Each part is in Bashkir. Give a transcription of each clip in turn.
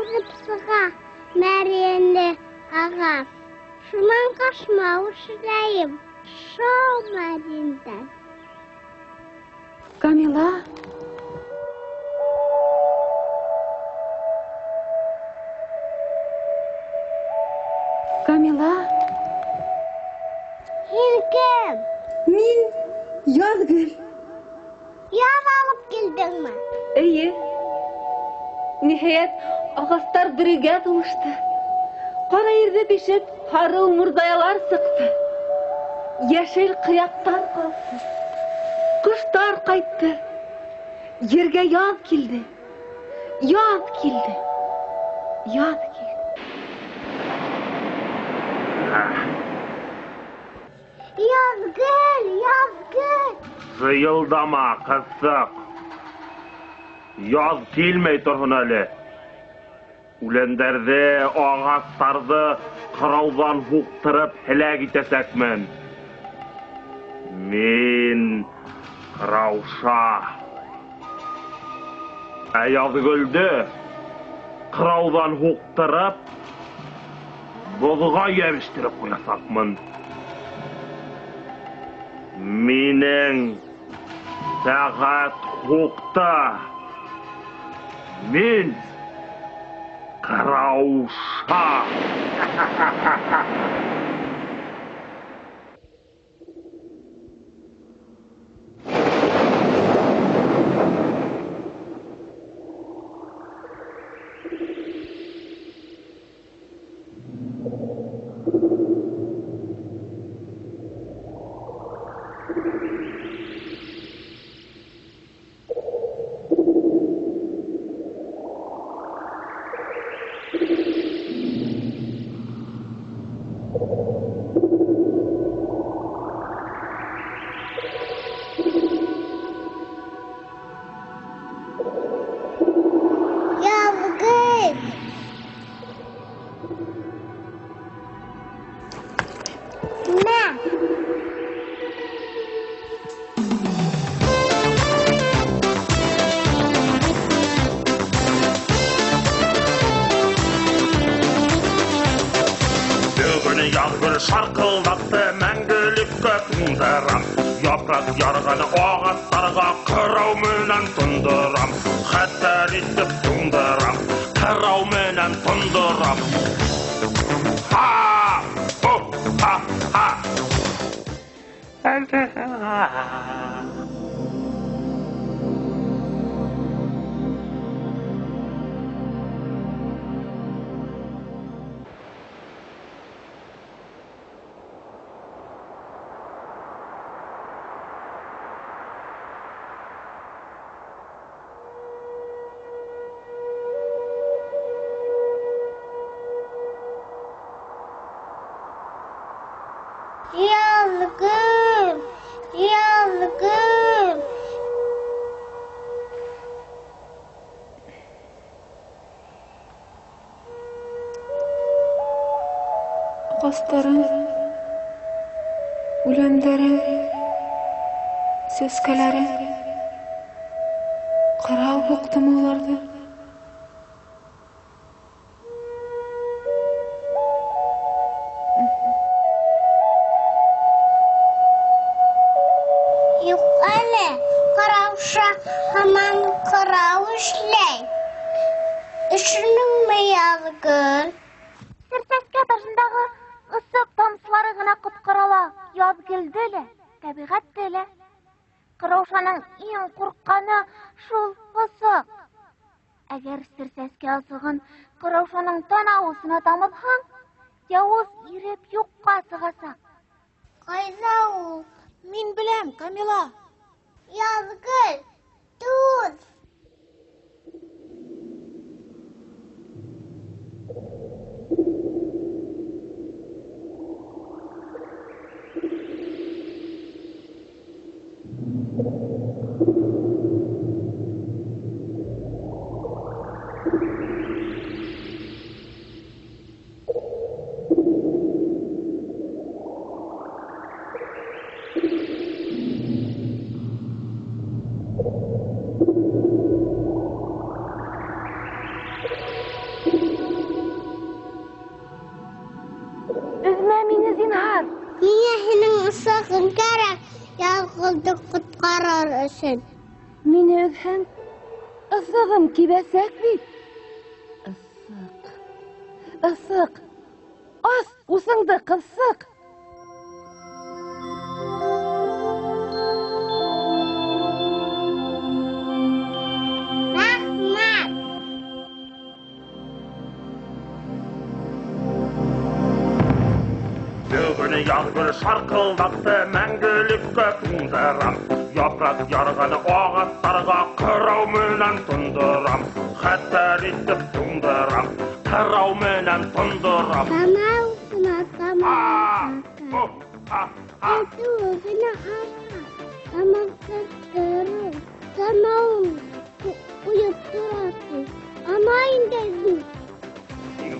йөҙөп сыға, мәрйенле ағас. Шунан ҡашмау эшләйем, шул мәрйендән. Камила. Камила. Һин кем? Мин Яҙгөл. Яҙ алып килдеңме? Эйе. Ниһайәт, ағастар бөрөгә тулышты. Ҡара ерҙе тишеп, һары умырзаялар сыҡты. Йәшел ҡыяҡтар ҡалҡты. Ҡоштар ҡайтты. Ергә яҙ килде. Яҙ килде. Яҙ килде. Яҙгөл, Яҙгөл. Зыйылдама, ҡыҙсыҡ. Яҙ килмәй торһон әле. Үләндәрҙе, ағастарҙы ҡырауҙан һуҡтырып һәләк итәсәкмен. Мин Ҡырауша. Ә Яҙгөлдө ҡырауҙан һуҡтырып боҙға йәбештереп ҡуясаҡмын. Минең сәғәт һуҡты. Мин Ҡырауша. Яҙгөл. Мә. Бөгөн Яҙгөл шарҡылдатты, мәңгелеккә туңдырам. Япраҡ ярған ағастарға ҡырау менән тондорам. Хәтәр итеп туңдырам, ҡырау менән тондорам. Ха! Хо! Ха! Ха! Яҙгөл, Яҙгөл. Ағастарым, үләндәрем, сәскәләрем. Ҡырау һуҡтымы уларҙы? Юҡ әле, Ҡырауша һаман ҡырау эшләй. Өшөнөңмө, Яҙгөл? Сер сәскә башындағы ысыҡ тамсылары ғына ҡотҡара ала Яҙгөлдө лә, тәбиғәтте лә. Ҡыраушаның иң ҡурҡҡаны шул ысыҡ. Әгәр сер сәскә ысығын Ҡыраушаның танау осона тамыҙһаң, яуыз иреп юҡҡа сығасаҡ. Ҡайҙа ул? Мин беләм, Камила. Яҙгөл, түҙ. ысығың кәрәк, Яҙгөлдө ҡотҡарыр өсөн. Мине өҙһәң, ысығым кибәсәк бит. Ысыҡ, ысыҡ, ас усыңды, ҡыҙсыҡ. Рәхмәт. Бөгөн яҙгөл шарҡылдатты, мәңгелеккә туңдырам. Япраҡ ярған ағастарға ҡырау менән тондорам. Хәтәр итеп туңдырам, ҡырау менән тондорам. Танау ғына тамаҡ. А, а, а. Әйтеүе генә аша. Тамаҡты тороп, танауын ҡуйып тораһың. Ана инде бит.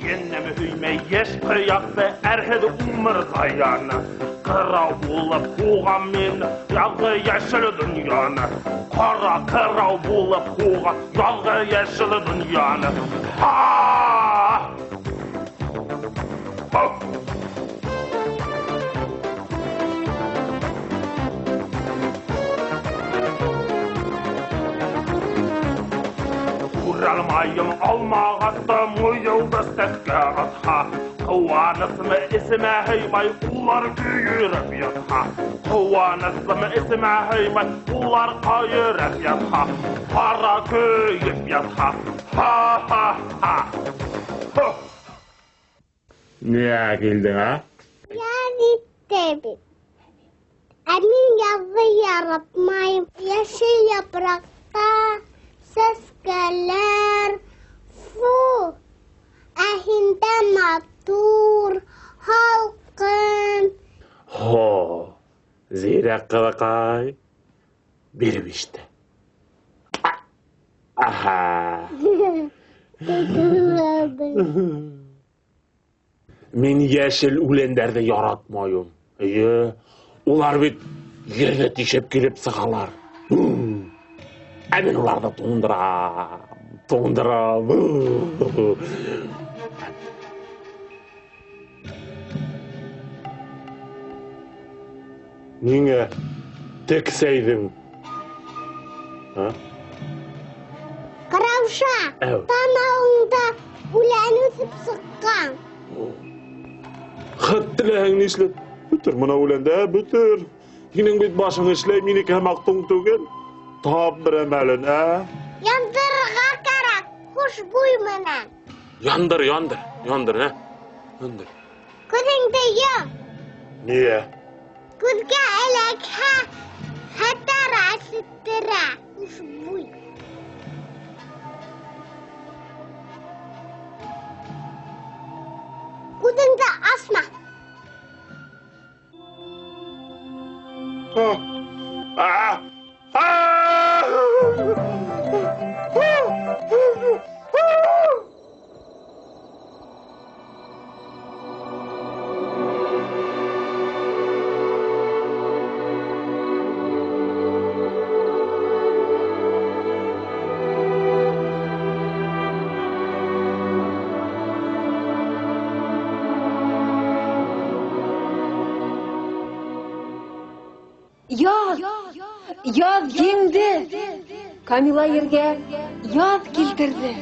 Енем һөймәй йәш ҡыяҡты, әрһеҙ умырзаяны. Ҡырау булып һуғам мин яҙғы йәшел донъяны. Ҡара ҡырау булып һуға яҙғы йәшел донъяны. Ха! Күрәлмайым алмағасты, муйылды сәскә атһа. Ҡыуанысым эсемә һыймай, улар көйөрөп ятһа. Ҡыуанысым эсемә һыймай, улар ҡайырып ятһа. Ҡара көйөп ятһа. Ха-ха-ха. Хо! Ниңә килдең, а? Яҙ итте бит. Ә мин яҙҙы яратмайым. Йәшел япраҡта сәскәләр. Фу! Ә һиндә матур, һалҡын. Һо, зирәк ҡыҙыҡай. Биреп иште. Аһа. Мин йәшел үләндәрҙе яратмайым. Эйе, улар бит ерҙе тишеп килеп сығалар. Ә мин уларҙы туңдырам, туңдырам. Ниңә тексәйҙең? А? Ҡарауша, Әү. танауыңда үлән үҫеп сыҡҡан. Хат теләһәң ни эшләт? Бөтөр мына үләндә, бөтөр. Һинең бит башың эшләй, минеке һымаҡ туң түгел. Тап бер әмәлен, ә? Яндырырға кәрәк, хушбуй менән. Яндыр, яндыр, яндыр, ә? Яндыр. Күҙеңде йом. Ниңә? Күҙгә эләкһә, хәтәр әсеттерә хушбуй. Күҙеңде асма. А! А! Яҙ! Яҙ еңде! Камила ергә яҙ килтерҙе.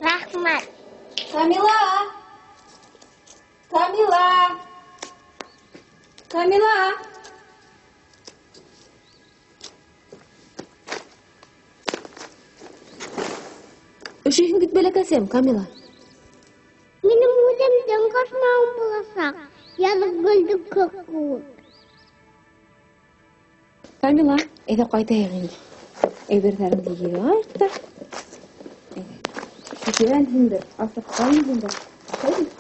Рәхмәт. Камила! Камила! Камила! Өшөйһөң бит, бәләкәсем, Камила. Минең үҙемдең ҡашмауым буласаҡ. Яҙгөлдөкө кеүек. Камила, әйҙә ҡайтайыҡ инде. Әйберҙәреңде йыяйыҡ та. Китәнһеңдер, асыҡҡанһыңдыр. Әйҙә.